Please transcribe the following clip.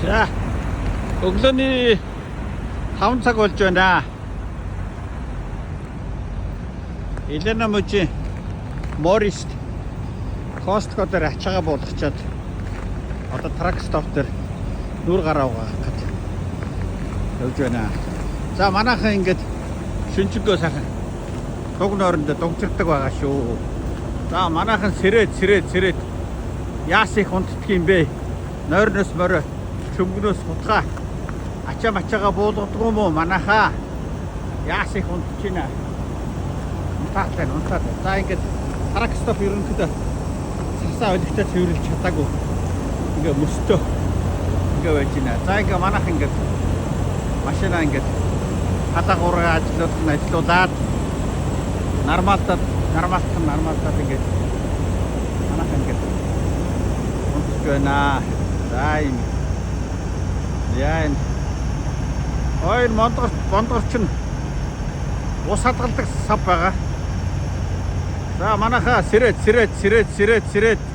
За, өглөөний 5 цаг болж байна. Елена мужийн Моррист Costco дээр ачаагаа буулгачаад одоо truck stop дээр нүүр гараа угаах гэж явж байна. За, манайхан ингээд шөнөжингөө сайхан дуг нойронд дугжирдаг байгаа шүү. За, манайхан сэрээд сэрээд сэрээд яас их унтдаг юм бэ? Нойрноос морой, чөмгөнөөс хутгаа ачаа мачаага буулгадаг юм уу манайхаа? Яас их унтж байна. Унтаад байна, унтаад байна. За, ингээд truck stop ерөнхийдөө цасаа олигтой цэвэрлж чадаагүй. Ингээ мөстөө ингээ байж байна. За, ингээ манайх ингээд машина ингээд халаа гураа ажиллуулах нь ажиллуулад, нормалтад нормалтах нь нормалтад ингээд манайх ингээд унтж байна. За, юм. Яа, энэ хоёр мондгор бондгор чинь ус хадгалдаг сав байгаа. За, манайхаа сэрээд сэрээд сэрээд сэрээд сэрээд.